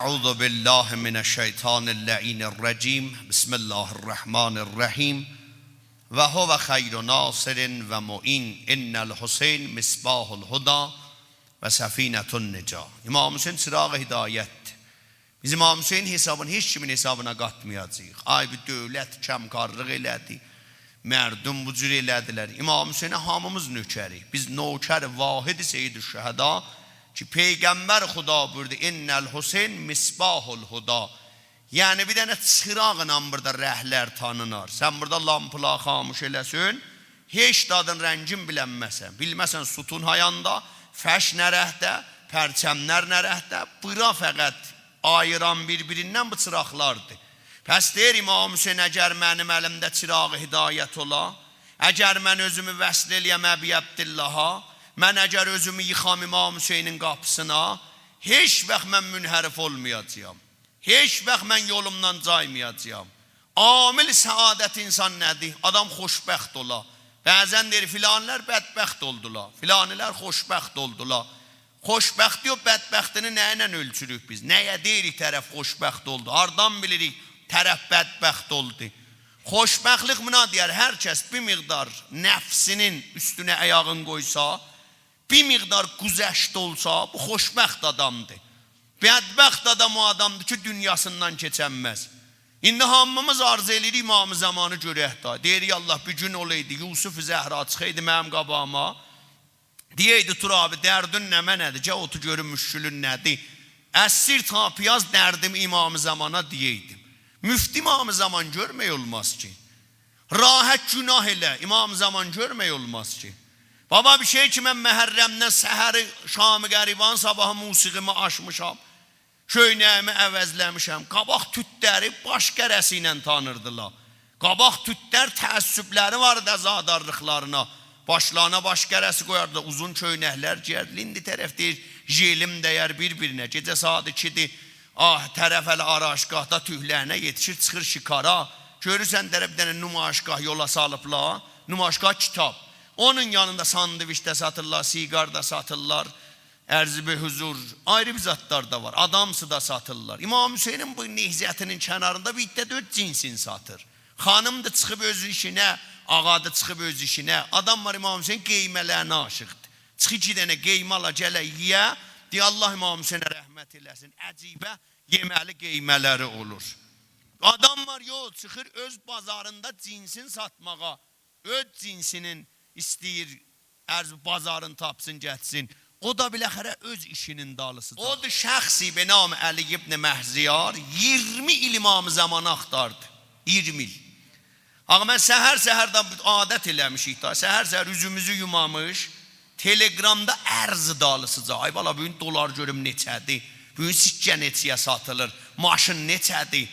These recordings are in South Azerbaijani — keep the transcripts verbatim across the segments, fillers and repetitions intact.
أعوذ بالله من الشيطان اللعين الرجيم. بسم الله الرحمن الرحيم. وهو خير ناصر ومعين. إن الحسين مصباح الهدى وسفينة النجاة. امام حسین چراغ هدایتدیر. بیز امام حسین حسابینی هئچ کیمین حسابینا قاتمایاجاغیق. آی بیر دؤولت، کمکارلیق ائله‌دی. مردم بو جور ائله‌دیلر. امام حسینه هامیمیز نؤکریک. بیز نوکر واحد سیدالشهدا کی، پیغمبر خدا بویوردو: «إن الحسين مصباح الهدى.» یعنی بیر دنه چراغلا بورادا رنگلر تانینار. سن بورادا لامپلاری خاموش ائله‌سن، هئچ زادین رنگین بیلنمزسن. بیلمزسن ستون هایاندا، فرش نه رنگده، پرچملر نه رنگده. بورا فقط آییران بیر-بیریندن بو چراغلاردیر. پس دئییر امام حسین: اگر منیم الیمده چراغ هدایت اولا، اگر من اؤزومو وصل ائله‌یم ابی عبداللها، من اگر اؤزومو ییخام امام حسینین قاپیسینا، هئچ واخت من منحرف اولمایاجاغام. هئچ واخت من یولومدان جایمایاجاغام. عامل سعادت انسان نه‌دیر؟ آدام خوشبخت اولا. بعضا دئییر: «فلانی‌لر بدبخت اولدولار، فلانی‌لر خوشبخت اولدولار.» خوشبختی و بدبختینی نه ایله اؤلچوروک بیز؟ نه‌یه دئییریک طرف خوشبخت اولدو؟ هاردان بیلیریک طرف بدبخت اولدو؟ خوشبختلیک بونا دئیر: هر کس بیر مقدار نفسینین اوستونه آیاغین قویسا، بیر مقدار گذشته اولسا، بو خوشبخت آدامدیر. بدبخت آدام او آدامدیر کی، دونیاسیندان کئچنمز. ایندی هامیمیز آرزو ائله‌ییریک امام زمانی گؤرک دا. دئییریک: «یا الله، بیر گون اولایدی، یوسف زهرا چیخایدی منیم قاباغیما، دئیه‌یدی: ترابی، دردین نمنه‌دیر؟ گل اوتور گؤروم مشکلین نه‌دیر؟ از سیر تا پیاز دردیمی امام زمانا دئیه‌یدیم.» مفتی امام زمان گؤرمک اولماز کی. راحت گناه ائله، امام زمان گؤرمک اولماز کی. بابا، بیر شئی کی، من محرمدن سحری شام غریبان، صاباحی موسیقیمی آچمیشام، کؤینه‌ییمی عوضله‌میشم. قاباق تورکلری باش قره‌سی ایله تانیردیلار. قاباق تورکلر تعصبلری واریدی عزادارلیقلارینا. باشلارینا باش قره‌سی قویاردیلار، اوزون کؤینکلر گئیردیلر. ایندی طرف دئییر، ژلیم دیر بیر-بیرینه. گئجه ساعات ایکی‌دیر، آه، طرف هله آرایشگاهدا توکلرینه یئتیشیر، چیخیر شکارا. گؤرورسن طرف بیر دنه نمایشگاه یولا سالیبلار، نمایشگاه کیتاب. اونون یانیندا ساندویچ ده ساتیرلار، سیگار دا ساتیرلار. عرض به حضور، آیری بیر زادلار دا وار. آدامسی دا ساتیرلار. امام حسینین بو نهضتینین کناریندا بیر عده ده اؤز جنسینی ساتیر. خانیمدیر، چیخیب اؤز ایشینه، آقادیر، چیخیب اؤز ایشینه. آدام وار، امام حسین قیمه‌لرینه عاشیقدیر. چیخیر ایکی دنه قیمه آلا، گله یئیه، دئیه: «الله امام حسینه رحمت ائله‌سین.» عجیبه یئمه‌لی قیمه‌لری اولور. آدام وار، یوخ، چیخیر اؤز بازاریندا جنسین ساتماغا. اؤز جنسینین ایسته‌ییر، عرض بازارین تاپسین، گتیرسین. او دا بالاخره اؤز ایشینین دالیسیجا. اودور شخصی به نام علی ابن مهزیار، اییرمی ایل امام زمانی آختاردی. اییرمی ایل. آخی من سحر-سحر ده عادت ائله‌میشیک دا، سحر-سحر اوزوموزو یومامیش، تلگرامدا ارز دالیسیجا. آی بالا، بوگون دلار گؤروم نئچه‌دیر، بوگون سکه نئچه‌یه ساتیلیر، ماشین نئچه‌دیر؟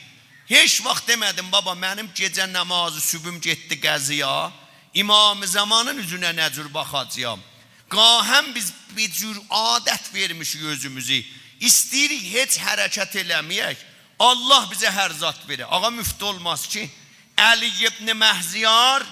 هئچ واخت دئمه‌دیم: «بابا، منیم گئجه نمازی صبحوم گئتدی قضایا، امام زمانین اوزونه نه جور باخاجاغام؟» گاهاً بیز بیر جور عادت وئرمیشیک اؤزوموزو. ایسته‌ییریک هئچ حرکت ائله‌مه‌یک، الله بیزه هر زاد وئره. آقا، مفتی اولماز کی. علی ابن مهزیار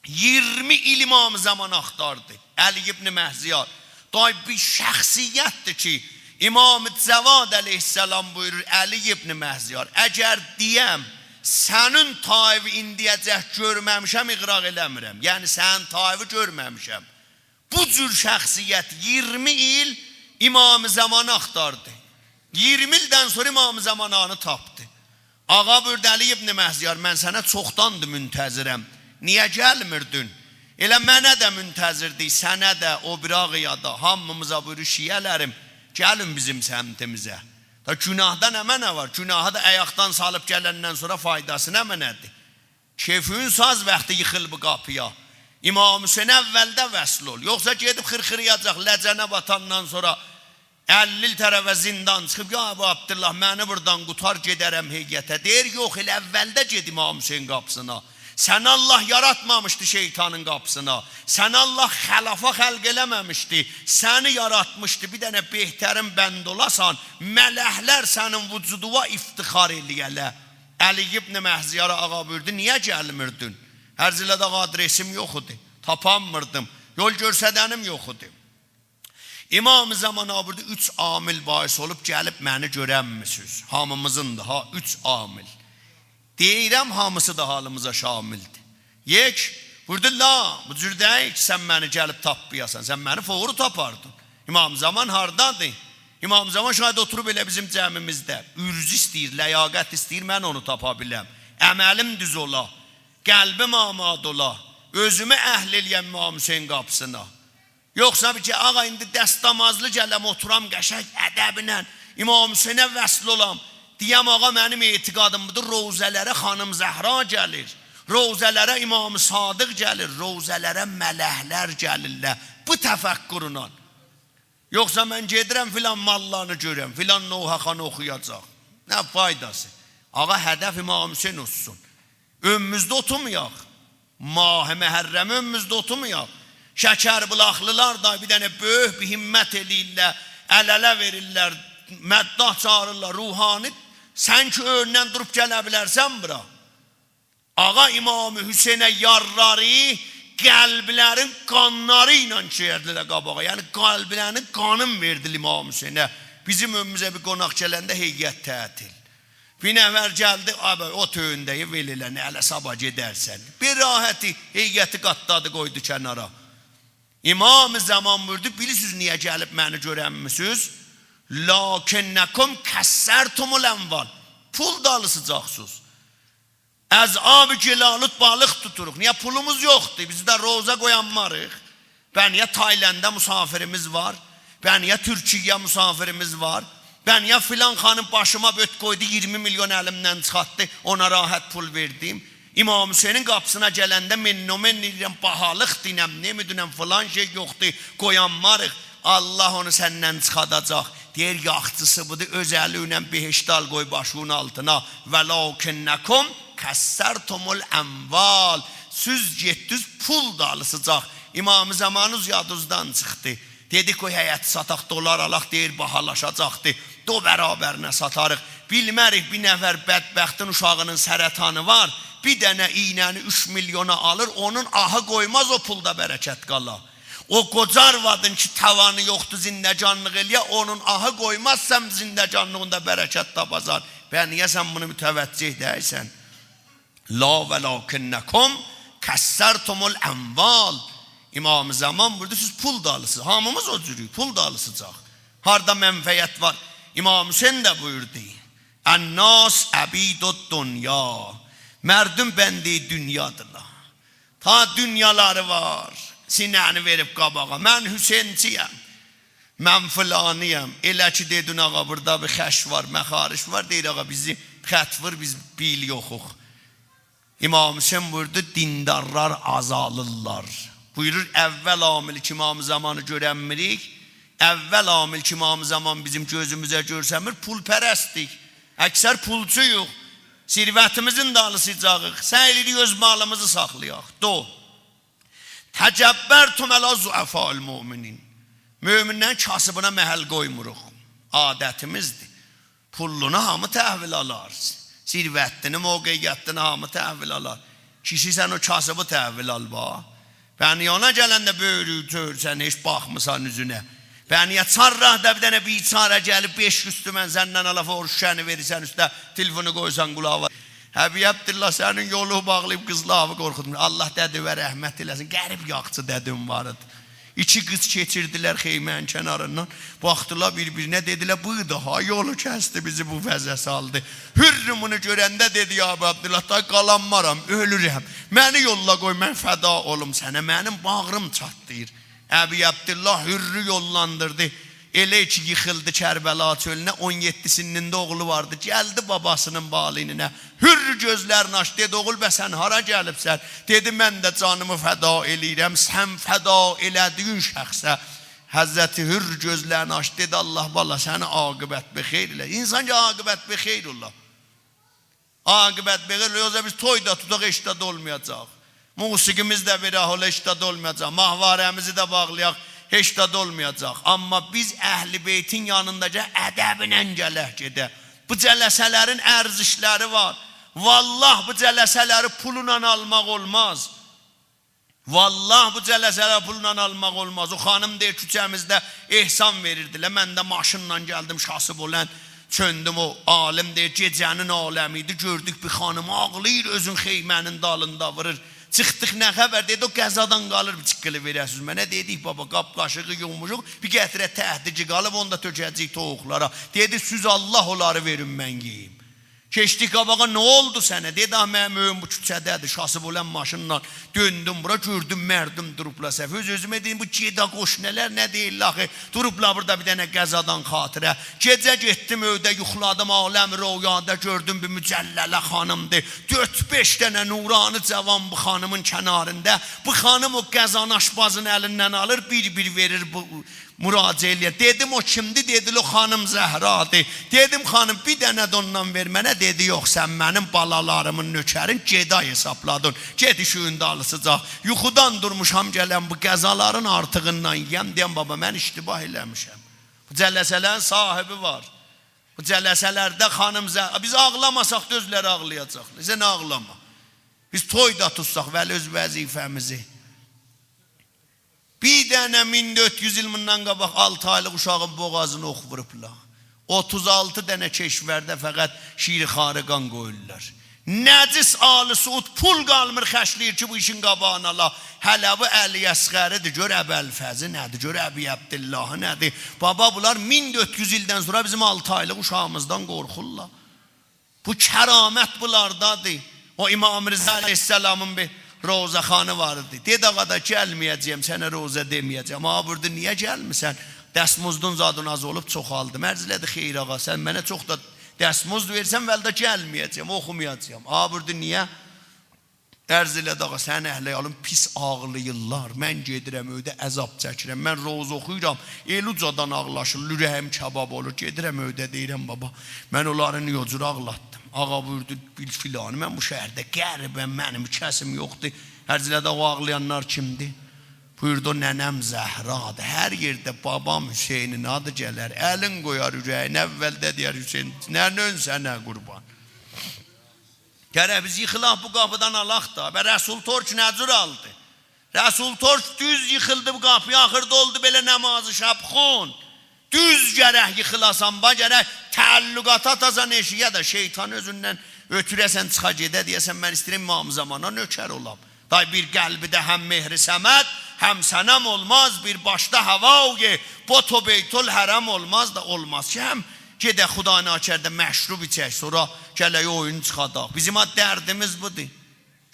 اییرمی ایل امام زمانی آختاردی. علی ابن مهزیار. دای بیر شخصیتدیر کی، امام جواد علیه‌السلام بویورور: «علی ابن مهزیار، اگر دئیم سنین طایفی ایندیه‌جک گؤرمه‌میشم، اغراق ائله‌میرم.» یعنی سنین طایفی گؤرمه‌میشم. بو جور شخصیت اییرمی ایل امام زمانی آختاردی. اییرمی ایلدن سونرا امام زمانی تاپدی. آقا بویوردو: «علی ابن مهزیار، من سنه چوخداندیر منتظرم. نییه گلمیردین؟ ائله منه ده منتظردیک، سنه ده، او بیری آقایا دا، هامیمیزا بویورور: شیعه‌لریم، گلین بیزیم سمتیمیزه.» دا گناهدا نمنه وار؟ گناهی دا آیاقدان سالیب گلندن سونرا فایداسی نمنه‌دیر؟ کئفین ساز واختی ییخیل بو قاپییا. امام حسینه اولده وصل اول. یوخسا گئدیب خیرخیرایاجاق، لجنه باتاندان سونرا اللی ایل طرفه زندان چیخیب: «یا اباعبدالله، منی بورادان قوتار، گئدرم هیئته.» دئییر: «یوخ، ائله اولده گئت امام حسین قاپیسینا. سنی الله یاراتمامیشدی شیطانین قاپیسینا. سنی الله خلافا خلق ائله‌مه‌میشدی. سنی یاراتمیشدی بیر دنه بهترین بنده اولاسان، ملکلر سنین وجودووا افتخار ائله‌یه‌لر.» علی ابن مهزیارا آقا بویوردو: «نییه گلمیردین؟» عرض ائله‌دی: «آقا، آدرسیم یوخ ایدی، تاپانمیردیم، یول گؤرسدنیم یوخ ایدی.» امام زمان آقا بویوردو: اوچ عامل باعث اولوب گلیب منی گؤرنمیسیز. هامیمیزیندیر ها، اوچ عامل. دئییرم، هامیسی دا حالیمیزا شاملدیر. یک، بویوردو: «لا، بو جور دئییل کی، سن منی گلیب تاپمایاسان. سن منی فوری تاپاردین. امام زمان هاردادیر؟» امام زمان شاید اوتوروب ائله بیزیم جمعیمیزده. عرضه ایسته‌ییر، لیاقت ایسته‌ییر، من اونو تاپا بیلم. عملیم دوز اولا، قلبیم آماده اولا، اؤزومو اهل ائله‌یم امام حسین قاپیسینا. یوخسا بیر کی، آقا، ایندی دستمازلی گلم، اوتورام قشنگ ادبینن، امام حسینه وصل اولام. دئیم، آقا، منیم اعتقادیم بودور، روضه‌لره خانیم زهرا گلیر، روضه‌لره امام صادق گلیر، روضه‌لره ملک‌لر گلیرلر. بو تفکرونان. یوخسا من گئدیرم فلان ماللانی گؤرم، فلان نوحه‌خوانی اوخویاجاق. نه فایداسی؟ آقا، هدف امام حسین اولسون. ائویمیزده اوتورمایاق. ماه محرمی ائویمیزده اوتورمایاق. شکربولاقلیلار دا بیر دنه بؤیوک بیر همت ائله‌ییرلر، ال-اله وئریرلر، مداح چاغیریرلار، روحانی. سن کی ائویندن دوروب گله بیلرسن بورا. آقا، امام حسینه یارلاری قلبلرین قانلاری ایله گلدیلر قاباغا. یعنی قلبلرین قانین وئردیلر امام حسینه. بیزیم ائویمیزه بیر قوناق گلنده هیئت تعطیل. بیر نفر گلدی، «آبی، اوتور ائوینده، ول ائله، نه هله صاباح گئدرسن.» بیر راحتی، هیئتی قاتلادی، قویدو کنارا. امام زمان بویوردو: «بیلیرسینیز نییه گلیب منی گؤرنمیسینیز؟ لکنکم کثرتم الاموال.» پول دالیسیجاقسینیز. از آب گل آلود بالیق توتوروق. نییه؟ پولوموز یوخدور. بیز ده روضه قویانماریق. به نییه تایلنده مسافریمیز وار؟ به نییه تورکیه مسافریمیز وار؟ به نییه فلان خانیم باشیما بؤرک قویدو، اییرمی میلیون الیمدن چیخارتدی، اونا راحت پول وئردیم؟ امام حسینین قاپیسینا گلنده من و من دئییرم، باهالیق دئییرم، نمی‌دونم فلان شئی یوخدور، قویانماریق. الله اونو سندن چیخاداجاق. دئییر، یاخچیسی بودور، اؤز الی ایله بهشت آل، قوی باشینین آلتینا. «ولکنکم کثرتم الاموال.» سیز گئتدینیز پول دالیسیجاق. امام زمانیز یادیزدان چیخدی. دئدیک، قوی حیطی ساتاق، دلار آلاق، دئییر، باهالاشاجاقدی. دو برابرینه ساتاریق. بیلمه‌ریک، بیر نفر بدبختین اوشاغینین سرطانی وار، بیر دنه ایینه‌نی اوچ میلیونا آلیر، اونون آهی قویماز او پولدا برکت قالا. او قوجا آروادین کی، توانی یوخدور زندگانلیق ائله‌یه، اونون آهی قویماز سن زندگانلیغیندا برکت تاپاسان. به نییه سن بونو متوجه دئییلسن؟ «لا ولکنکم کثرتم الاموال.» امام زمان بویوردو، سیز پول دالیسیز. هامیمیز او جوروک، پول دالیسیجاق. هاردا منفعت وار. امام حسین ده بویوردو: «الناس عبید الدنیا.» مردم بنده دنیادیرلار. تا دنیالاری وار، سینه‌نی وئریب قاباغا. «من حسینچی‌یم، من فلانی‌یم.» ائله کی دئدین، آقا، بورادا بیر خش وار، مخارج وار، دئییر، آقا، بیزی خط وور، بیز بیل یوخوق. امام حسین بویوردو، دیندارلار آزالیرلار. بویورور، اول عامل کی امام زمانی گؤرنمیریک، اول عامل کی امام زمان بیزیم گؤزوموزه گؤرسنمیر، پولپرستیک. اکثر پولچویوق. ثروتیمیزین دالیسیجاغیق. سعی ائدیریک اؤز مالیمیزی ساخلایاق. دو. «تجبرتم علی ضعفاء المؤمنین.» مؤمنین کاسیبینا محل قویموروق. عادتیمیزدیر. پوللونو هامی تحویل آلار. ثروتلینی، موقعیتلینی هامی تحویل آلار. کیشی، سن او کاسیبی تحویل آل، باخ. به نییه اونا گلنده بؤیرو تؤرسن، هئچ باخمیسان اوزونه؟ به نییه چهارراهدا بیر دنه بیچاره گلیب بئش یوز تومن سندن آلا، فوری شوشه‌نی وئریرسن اوسته، تلفونو قویورسان قولاغینا؟ حبیب عبدالله، سنین یولو باغلاییب قیزلاوی قورخوتمور. الله دده‌وه رحمت ائله‌سین. غریب یاخچی دده‌م وار ایدی. ایکی قیز کئچیردیلر خیمه‌نین کناریندان. باخدیلار بیر-بیرینه، دئدیلر، «بویدو ها، یولو کسدی، بیزی بو وضعه سالدی.» حر بونو گؤرنده دئدی، «یا ابا عبدالله، دای قالانمارام، اؤلورم. منی یوللا قوی، من فدا اولوم سنه، منیم باغریم چاتلاییر.» ابی عبدالله حری یوللاندیردی. ائله کی ییخیلدی کربلا چؤلونه، اون یئددی سنّینده اوغلو واردی. گلدی باباسینین بالینینه. حر گؤزلرینی آچدی، دئدی: «اوغول، به سن هارا گلیبسن؟» دئدی: «من ده جانیمی فدا ائله‌ییرم سن فدا ائله‌دیگین شخصه.» حضرت حر گؤزلرینی آچدی، دئدی: «الله بالا، سنی عاقبت بخیر ائله.» انسان کی عاقبت بخیر اولا. عاقبت بخیر، یوخسا بیز توی دا توتاق، هئچ ده اولمایاجاق. موسیقیمیز ده وئرک اولا، هئچ ده اولمایاجاق. ماهواره‌میزی ده باغلایاق، هئچ ده اولمایاجاق. آمما بیز اهل بیتین یانیندا گرک ادبینن گلک گئدک. بو جلسه‌لرین ارزشلری وار. والله، بو جلسه‌لری پولونان آلماق اولماز. والله بو جلسه‌لر پوللا آلماق اولماز. او خانیم دئییر، کوچه‌میزده احسان وئریردیلر. من ده ماشینلا گلدیم، شاسی بلند چؤندوم. او عالم دئییر، گئجه‌نین عالمی ایدی. گؤردوک بیر خانیم آغلاییر، اؤزون خیمه‌نین دالیندا وورور. چیخدیق، نه خبر؟ دئدی، او غذادان قالیر، بیر چیققیلی وئره‌سیز منه. دئدیک، بابا، قاب قاشیغی یوموشوق، بیر قطره ته‌دیگی قالیب، اونو دا تؤکه‌جه‌ییک تویوقلارا. دئدی، سوز الله، اونلاری وئرین من یئییم. کئچدیک قاباغا، نه اولدو سنه؟ دئدی، آ، منیم ائویم بو کوچه‌ده‌دیر، شاسی بلند ماشینلا دؤندوم بورا، گؤردوم مردم دوروبلار صفه. اؤز-اؤزومه دئدیم، بو گئدا قشنه‌لر نه دئییرلر آخی؟ دوروبلار بوردا بیر دنه غذادان خاطره. گئجه گئتدیم ائوده یوخلادیم، عالم رؤیادا گؤردوم بیر مجلله خانیمدیر. دؤرد-بئش دنه نورانی جوان بو خانیمین کناریندا. بو خانیم او غذانی آشپزین الیندن آلیر، بیر-بیر وئریر بو مراجعه ائله‌یه. دئدیم، او کیمدیر؟ دئدیلر، او خانیم زهرادیر. دئدیم، خانیم، بیر دنه ده اوندان وئر منه. دئدی، یوخ، سن منیم بالالاریمین نؤکرین، گئدا حسابلادین. گئت ایشیوین دالیسیجا. یوخودان دورموشام، گلم بو غذالارین آرتیغیندان یئیم، دئیم، بابا، من اشتباه ائله‌میشم. بو جلسه‌لرین صاحیبی وار. بو جلسه‌لرده خانیم زه-، بیز آغلاماساق دا اؤزلری آغلایاجاقلار. سن آغلاما. بیز توی دا توتساق، ولی اؤز وظیفه‌میزی. بیر دنه مین دؤرد یوز ایل بوندان قاباق آلتی آیلیق اوشاغین بوغازینا اوخ ووروبلار. اوتوز آلتی دنه کشورده فقط شیر خارقان قویورلار. نجس آل سعود پول قالمیر خرجله‌ییر کی، بو ایشین قاباغینی آلا. هله بو علی اصغری‌دیر، گؤر ابوالفضلی نه‌دیر، گؤر ابی عبداللهی نه‌دیر. بابا، بونلار مین دؤرد یوز ایلدن سونرا بیزیم آلتی آیلیق اوشاغیمیزدان قورخورلار. بو کرامت بونلاردادیر. او امام رضا علیه‌السلامین بیر روضه‌خوانی وار ایدی. دئدی، آقا، دا گلمه‌یه‌جه‌یم، سنه روضه دئمه‌یه‌جم. آقا بویوردو، نییه گلمیرسن؟ دستمزدون زادین آز اولوب، چوخالدیم. عرض ائله‌دی، خیر، آقا، سن منه چوخ دا دستمزد وئرسن، ولی دا گلمه‌یه‌جم، اوخومایاجاغام. آقا بویوردو، نییه؟ عرض ائله‌دی، آقا، سنین اهل عیالین پیس آغلاییرلار. من گئدیرم ائوده عذاب چکیرم. من روضه اوخویورام، ائله اوجادان آغلاشیرلار، اوره‌ییم کباب اولور. گئدیرم ائوده دئییرم، بابا، من اونلاری نییه او جور آغلاتدیم؟ آقا بویوردو، بیل فلانی، من بو شهرده غریبم، منیم کسیم یوخدور. عرض ائله‌دی، او آغلایانلار کیمدیر؟ بویوردو، او ننه‌م زهرادیر. هر یئرده بابام حسینین آدی گلر، الین قویار اوره‌یینه، اولده دئیر، حسین، ننه‌ن سنه قوربان. گرک بیز ییخیلاق بو قاپیدان آلاق دا. به رسول ترک نه جور آلدی؟ رسول ترک دوز ییخیلدی بو قاپییا، آخیردا اولدو بئله نماز شب‌خوان. دوز گرک ییخیلاسان، با، گرک تعلقاتی آتاسان ائشیگه ده، شیطان اؤزوندن اؤتوره‌سن، چیخا گئده، دئیه‌سن، من ایسته‌ییرم امام زمانا نؤکر اولام. دای بیر قلبده هم مهر صمد، هم صنم اولماز، بیر باشدا هوای بت و بیت‌الحرم اولماز دا، اولماز کی، هم گئدک خدای نکرده مشروب ایچک، سونرا گلک اویون چیخاداق. بیزیم آ دردیمیز بودور.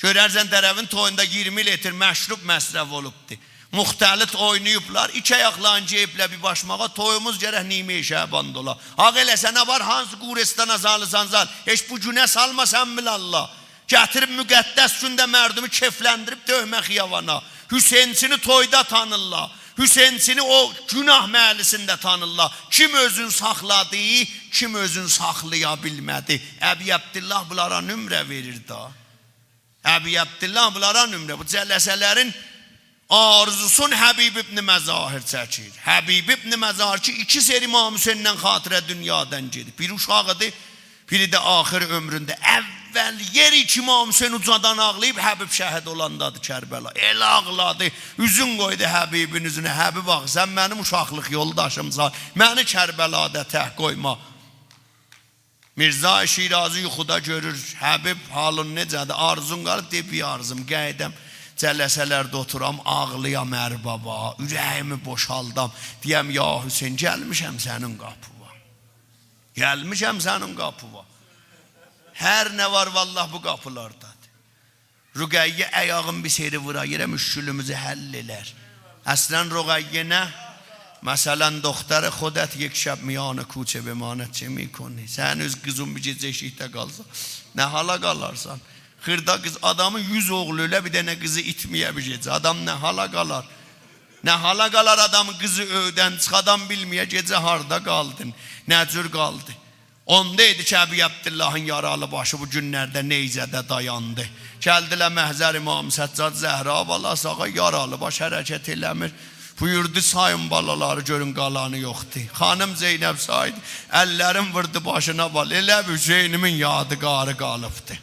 گؤررسن طرفین تویوندا اییرمی لیتر مشروب مصرف اولوبدور. مختلط اویناییبلار، ایکی آیاقلارینی گئییبلر بیر باشماغا، تویوموز گرک نیمه شعباندا اولا. آقا، ائله سنه وار، هانسی گورستانا سالیسان سال، هئچ بو گونه سالما سن، بیل الله. گتیریب مقدس گونده مردمی کئفلندیریب تؤکمه خیابانا. حسینچینی تویدا تانیرلار. حسینچینی او گناه محلینده تانیرلار. کیم اؤزون ساخلادی، کیم اؤزون ساخلایا بیلمه‌دی. ابی عبدالله بونلارا نمره وئریر دا. ابی عبدالله بونلارا نمره. بو جلسه‌لرین آرزوسون حبیب ابن مظاهر چکیر. حبیب ابن مظاهر کی، ایکی سری امام حسیندن خاطره دونیادان گئدیب. بیری اوشاغیدی، بیری ده آخر عؤمرونده. اول یئری کی، امام حسین اوجادان آغلاییب، حبیب شهید اولاندادیر کربلا. ائله آغلادی، اوزون قویدو حبیبین اوزونه. حبیب، آخی سن منیم اوشاقلیق یولداشیمسان، منی کربلادا تک قویما. میرزا شیرازی یوخودا گؤرور، حبیب، حالین نئجه‌دیر؟ آرزون قالیب؟ دئییر، بیر آرزوم، قاییدام جلسه‌لرده اوتورام، آغلایام اربابا، اوره‌ییمی بوشالدام، دئیم، یا حسین، گلمیشم سنین قاپیوا. گلمیشم سنین قاپیوا. هر نه وار، والله، بو قاپیلاردادیر. رقیه آیاغین بیر سری وورا یئره، مشکلیمیزی حل ائلر. اصلاً رقیه نه؟ مثلاً دختر خودت یک شب میان کوچه بماند چه می‌کنی؟ سنین اؤز قیزین بیر گئجه ائشیکده قالسا، نه حالا قالارسان؟ خیردا قیز، آدامین یوز اوغلو اؤله، بیر دنه قیزی ایتمه‌یه بیر گئجه. آدام نه حالا قالار؟ نه حالا قالار آدامین قیزی ائودن چیخا، آدام بیلمه‌یه گئجه هاردا قالدین، نه جور قالدی؟ اوندا ایدی کی، ابی عبداللهین یارالی باشی بو گونلرده نیزه‌ده دایاندی. گلدیلر محضر امام سجاد، زهرا بالاسی، آقا، یارالی باش حرکت ائله‌میر. بویوردو، سایین بالالاری، گؤرون قالانی یوخدور. خانیم زینب سایدی، اللرین ووردو باشینا، بالا، ائله حسینیمین یادگاری قالیبدی.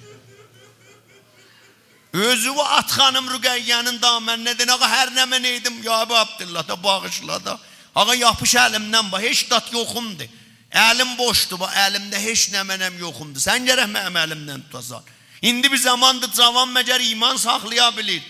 اؤزووو آت خانیم رقیه‌نین دامنینه، دئنه: «آقا، هر نمنه ائدیم، یا اباعبدالله، دا باغیشلا دا. آقا، یاپیش الیمدن، باخ، هئچ زاد یوخومدور. الیم بوشدور، باخ، الیمده هئچ نمنه‌م یوخومدور. سن گرک منیم الیمدن توتاسان.» ایندی بیر زاماندیر جاوان مگر ایمان ساخلایا بیلیر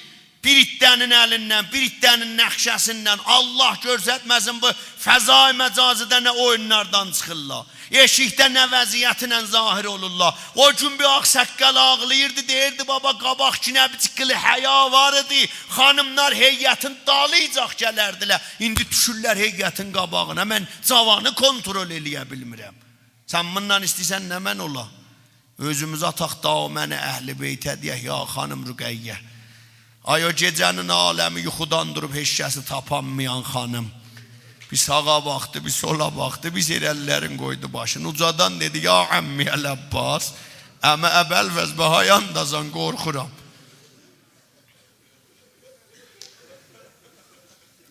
بیر عده‌نین الیندن، بیر عده‌نین نقشه‌سیندن؟ الله گؤرستمه‌سین، بو فضای مجازیده نه اویونلاردان چیخیرلار. ائشیکده نه وضعیتله ظاهر اولورلار. او گون بیر آغ‌ساققال آغلاییردی، دئییردی: «بابا، قاباق گینه بیر چیققیلی حیا وار ایدی. خانیملار هیئتین دالیجاق گلردیلر. ایندی دوشورلر هیئتین قاباغینا. من جاوانی کنترل ائله‌یه بیلمیرم.» سن بونونلا ایسته‌ییرسن نمنه اولا؟ اؤزوموزو آتاق دامن اهل بیته، دئیک: «یا خانیم رقیه، آی او گئجه‌نین عالمی یوخودان دوروب هئچ کسی تاپانمایان خانیم، بیر ساغا باخدی، بیر سولا باخدی، بیر زیر اللرین قویدو باشین، اوجادان دئدی: یا عمی العباس، عمی ابوالفضل، به هایانداسان، قورخورام.»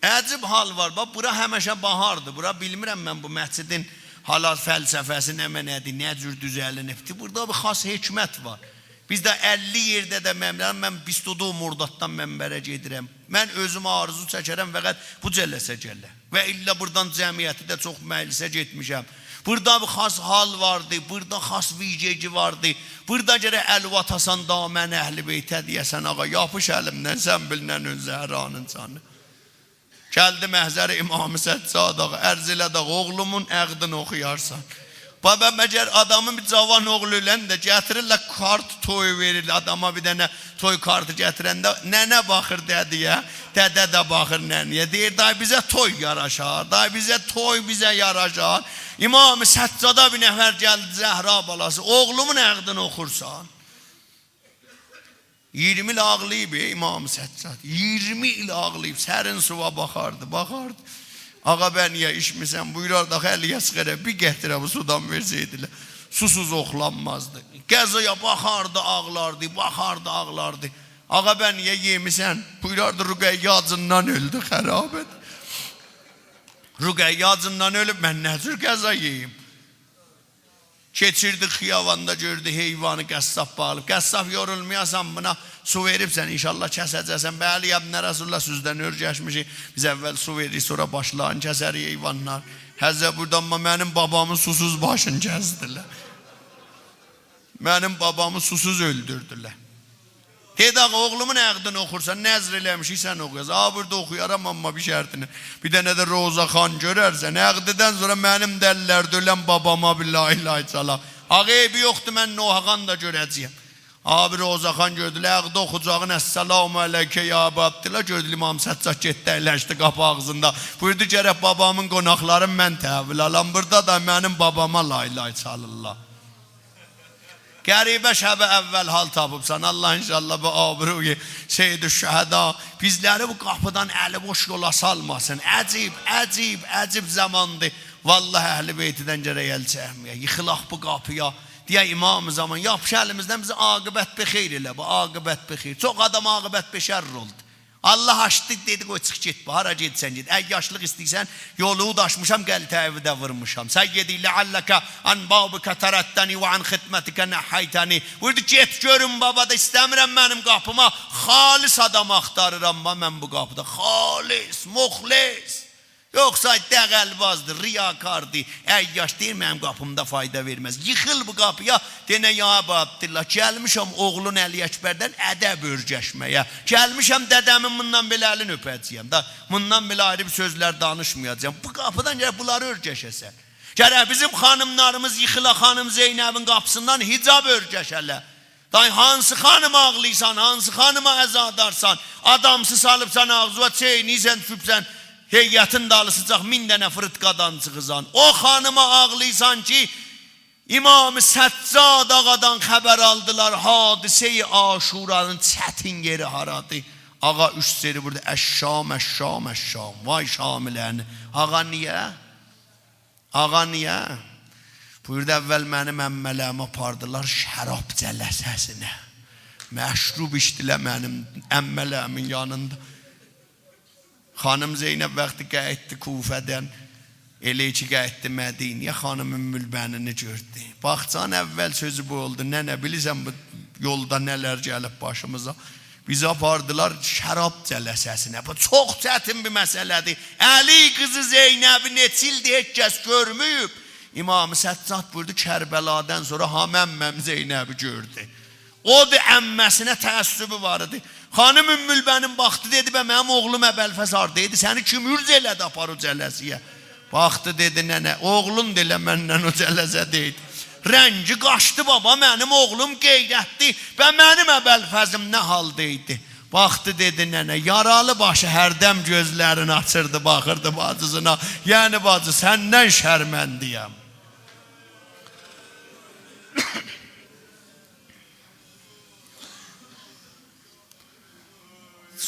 عجیب حال وار. باخ، بورا همیشه باهاردیر. بورا بیلمیرم من بو مسجدین حالا فلسفه‌سی نمنه‌دیر، نه جور دوزه‌لینیبدیر. بورادا بیر خاص حکمت وار. بیز ده اللی یئرده ده منبر، من بیست و دو مرداددان منبره گئدیرم. من اؤزوم آرزو چکرم فقط بو جلسه گله. و الا بورادان جمعیتی ده چوخ مجلسه گئتمیشم. بورادا بیر خاص حال واردی، بورادا خاص ویژگی واردی. بورادا گرک ال آتاسان دامن اهل بیته، دئیه‌سن: «آقا، یاپیش الیمدن، سن بیلنن اؤن زهرانین جانی.» گلدی محضر امام سجاد آقا، عرض ائله‌دی: «آقا، اوغلومون عقدینی اوخویارسان.» بابا، مگر آدامین بیر جاوان اوغلو اؤلنده گتیریرلر کارت تویو وئریرلر آداما، بیر دنه توی کارتی گتیرنده ننه باخیر دده‌یه، دده ده باخیر ننه‌یه. دئییر: «دای بیزه توی یاراشار، دای بیزه توی بیزه یاراشار.» امام سجادا بیر نفر گلدی: «زهرا بالاسی، اوغلومون عقدینی اوخورسان؟» ایگیرمی ایل آغلاییب، ائ، امام سجاد. ایگیرمی ایل آغلاییب، سرین سووا باخاردی، باخاردی. «آقا، به نییه ایچمیسن؟» بویوراردی: «آخی علی اصغره بیر قطره بو سودان وئرسه‌یدیلر، سوسوز اوخلانمازدی.» غذایا باخاردی، آغلاردی، باخاردی، آغلاردی. «آقا، به نییه یئمیسن؟» بویوراردی: «رقیه آجیندان اؤلدو، خرابه‌دیر. رقیه آجیندان اؤلوب، من نه جور غذا یئییم؟» کئچیردی خیاباندا، گؤردو حیوانی قصاب باغلاییب. «قصاب، یورولمایاسان، بونا سو وئریبسن، ان‌شاءالله کسه‌جکسن.» «بلی، یا ابن رسول‌الله، سوزدن اؤرگشمیشیک. بیز اول سو وئریریک، سونرا باشلارین کسریک حیوانلار.» «هه، بورادا اما منیم بابامین سوسوز باشینی کسدیلر. منیم بابامی سوسوز اؤلدوردولر.» دئدی: «آقا، اوغلومون عقدینی اوخورسان، نذر ائله‌میشیک سن اوخویاسان.» «آ، بورادا اوخویارام، اما بیر شرطینن. بیر دنه ده روضه‌خوان گؤررسن، عقددن سونرا منیم ده اللرده اؤلن باباما بیر لا اله الا الله.» «آقا، عیبی یوخدور، من نوحه‌خوان دا گؤره‌جه‌یم.» آقا، بیر روضه‌خوان گؤردولر، عقدی اوخوجاغین: «السلام علیک یا اباعبدالله.» گؤردو امام سجاد گئتدی، اَیلشدی قاپی آغزیندا. بویوردو: «گرک بابامین قوناقلارین من تحویل آلام. بورادا دا منیم باباما لا اله الا الله.» غریبه شب اول حال تاپیبسان. الله ان‌شاءالله بو آبروی سیدالشهدا بیزلری بو قاپیدان الی‌بوش یولا سالماسین. عجیب، عجیب، عجیب زاماندیر. والله اهل بیتدن گرک ال چکمه‌یک. ییخیلاق بو قاپییا. دئیک: امام زمان، یاپیش الیمیزدن، بیزی عاقبت به خیر ائله، بو عاقبت به خیر. چوخ آدام عاقبت به شر اولدو. الله آچدی، دئدی: «قوی چیخ گئت، هارا گئدیرسن گئت. عیاشلیق ایسته‌ییرسن، یولووو دا آچمیشام، قلته‌وی ده وورموشام. سیدی، لعلک عن بابک طردتنی و عن خدمتک نحیتنی.» بویوردو: «گئت گؤروم، بابا، دا ایسته‌میرم منیم قاپیما. خالص آدام آختاریرام، باخ، من بو قاپیدا. خالص، مخلص. یوخسا دغل‌بازدیر، ریاکاردیر، عیاش.» دئییر: «منیم قاپیمدا فایدا وئرمز.» ییخیل بو قاپییا، دئنه: «یا اباعبدالله، گلمیشم اوغلون علی اکبردن ادب اؤرگشمه‌یه. گلمیشم دده‌مین بوندان بئله الینی اؤپه‌جه‌یم. دا بوندان بئله آیری بیر سؤزلر دانیشمایاجاغام. بو قاپیدان گرک بونلاری اؤرگشه‌سن. گرک بیزیم خانیملاریمیز ییخیلا خانیم زینبین قاپیسیندان حجاب اؤرگشه‌لر.» دای هانسی خانیما آغلاییرسان، هانسی خانیما عزادارسان؟ آدامسی سالیبسان آغزیوا، چئینیرسن، دوشوبسن هیئتین دالیسیجاق، مین دنه فیریتقادان چیخیرسان. او خانیما آغلاییرسان کی، امام سجاد آقادان خبر آلدیلار، حادثه‌ی عاشورانین چتین یئری هارادیر؟ آقا اوچ سری بویوردو: «الشام، الشام، الشام.» وای شامیلرینه. آقا، نییه؟ آقا، نییه؟ بویوردو: «اول منیم عمه‌لریمی آپاردیلار شراب جلسه‌سینه. مشروب ایچدیلر منیم عمه‌لریمین یانیندا.» خانیم زینب وقتی قاییتدی کوفه‌دن، ائله کی قاییتدی مدینه‌یه، خانیم ام‌البنینی گؤردو. باغچانین اول سؤزو بو اولدو: «ننه، بیلیرسن بو یولدا نه‌لر گلیب باشیمیزا؟» بیزی آپاردیلار شراب جلسه‌سینه. بو چوخ چتین بیر مسئله‌دیر. علی قیزی زینبی نئچه ایلدیر هئچ کس گؤرمه‌ییب. امام سجاد بویوردو: «کربلادان سونرا هامی عمه‌م زینبی گؤردو.» او دا عمه‌سینه تعصبو وار ایدی. خانیم ام‌البنین باخدی، دئدی: «به، منیم اوغلوم ابوالفضل هاردایدی؟ سنی کیم عرضه ائله‌دی آپار او جلسه‌یه؟» باخدی، دئدی: «ننه، اوغلون دا ائله منن او جلسه‌ده‌یدی.» رنگی قاچدی: «بابا، منیم اوغلوم غیرتلی، به، منیم ابوالفضلیم نه حالدایدی؟» باخدی، دئدی: «ننه، یارالی باشی هردن گؤزلرینی آچیردی، باخیردی باجیسینا. یعنی، باجی، سندن شرمنده‌یم.»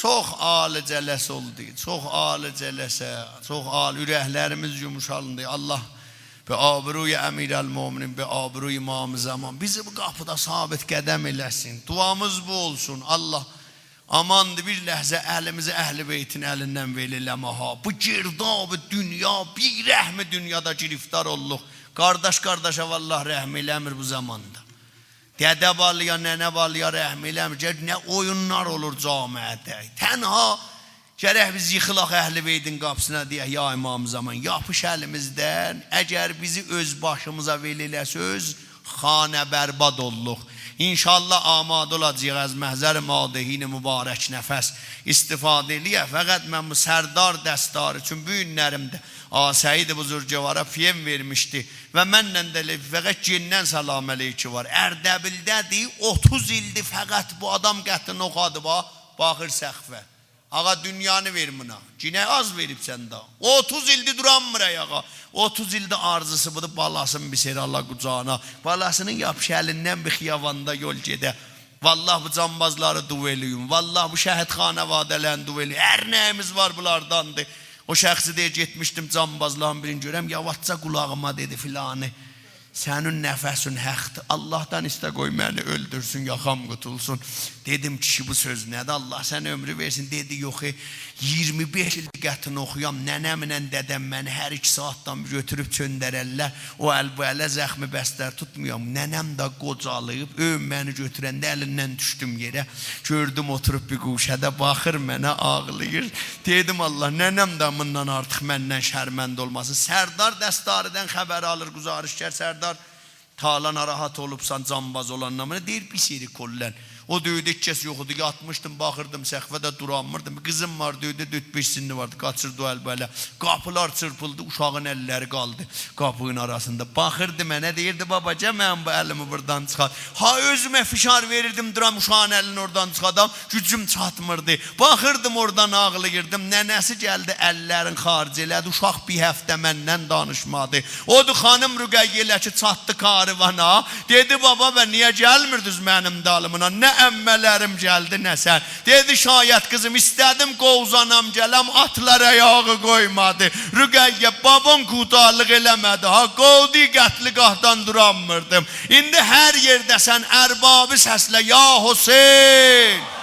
چوخ عالی جلسه اولدو، چوخ عالی جلسه، چوخ عالی، اورکلریمیز یوموشالدی. الله به آبروی امیرالمؤمنین، به آبروی امام زمان بیزی بو قاپیدا ثابت قدم ائله‌سین. دعامیز بو اولسون. الله، آماندیر، بیر لحظه الیمیزی اهل بیتین الیندن ول ائله‌مه ها. بو گرداب دونیا، بی‌رحم دونیادا گرفتار اولدوق. قارداش قارداشا والله رحم ائله‌میر بو زاماندا. دده بالایا، ننه بالایا رحم ائله‌میر. گؤر نه اویونلار اولور جامعه‌ده. تنها گرک بیز ییخیلاق اهل بیتین قاپیسینا، دئیک: «یا امام زمان، یاپیش الیمیزدن. اگر بیزی اؤز باشیمیزا ول ائله‌سز، خانه برباد اوللوق.» ان‌شاءالله آماده اولاجاغیق از محضر مادحین مبارک نفس استفاده ائله‌یک. فقط من بو سردار دستاری اوچون، بو گونلریمده آقا سعید بزرگوارا پی‌ام وئرمیشدی و منله ده ائله فقط گئندن سلام علیکی وار. اردبیلده‌دیر، اوتوز ایلدیر فقط بو آدام قطع نخاعدی، باخ، باخیر سقفه. آقا، دونیانی وئر بونا. گینه آز وئریبسن دا. اوتوز ایلدیر دورانمیر آیاغا. اوتوز ایلدیر آرزوسو بودور، بالاسینی بیر سری آلا قوجاغینا. بالاسینین یاپیشا الیندن، بیر خیاباندا یول گئده. والله بو جانبازلاری دعا ائله‌یین. والله بو شهید خانواده‌لرین دعا ائله‌یین. هر نه‌ییمیز وار بونلارداندیر. او شخصی دئییر، گئتمیشدیم جانبازلارین بیرینی گؤرم، یاواشجا قولاغیما دئدی فلانی: «سنین نفسین حقدیر. آللاهدان ایسته قوی منی اؤلدورسون، یاخام قوتولسون.» دئدیم: «کیشی، بو سؤز نه‌دیر؟ آللاه سنه عؤمرو وئرسین.» دئدی: «یوخ، ائ، اییرمی بئش ایلدیر قطع نخاعیام. ننه‌مله دده‌م منی هر ایکی ساعاتدان بیر گؤتوروب چؤندررلر. او ال بو اله زخم بستر توتمایام. ننه‌م ده قوجالاییب، او گون منی گؤتورنده الیندن دوشدوم یئره. گؤردوم اوتوروب بیر گوشه‌ده باخیر منه، آغلاییر.» دئدیم: «آللاه، ننه‌م ده بوندان آرتیق مندن شرمنده اولماسین.» سردار دستاریدن خبر آلیر گزارشگر سردار. «تا حالا ناراحت اولوبسان جانباز اولاندان؟» منه دئییر: «بیر سری کلاً.» او دؤیده هئچ کس یوخ ایدی، یاتمیشدیم، باخیردیم سقفه ده دورانمیردیم. قیزیم وار، دؤیده دؤرد-بئش سنّی واردی، قاچیر دو ال بو اله. قاپیلار چیرپیلدی، اوشاغین اللری قالدی قاپینین آراسیندا. باخیردی منه، دئییردی: «بابا، گل منیم بو الیمی بورادان چیخارت.» ها، اؤزومه فشار وئریردیم دورام اوشاغین الینی اورادان چیخادام، گوجوم چاتمیردی. باخیردیم اورادان آغلاییردیم. ننه‌سی گلدی، اللرین خارج ائله‌دی. اوشاق بیر هفته منن دانیشمادی. اودور خانیم رقیه ائله کی چاتدی کاروانا، دئدی: «بابا، به نییه گلمیردینیز منیم دالیمجا؟ نه عمه‌لریم گلدی، نه سن.» دئدی: «شاید، قیزیم، ایسته‌دیم قووزانام گلم، آتلار آیاغی قویمادی.» رقیه، بابان کوتاهلیق ائله‌مه‌دی ها، قوودو، قتلگاهدان دورانمیردیم. ایندی هر یئرده‌سن، اربابی سسله: «یا حسین!»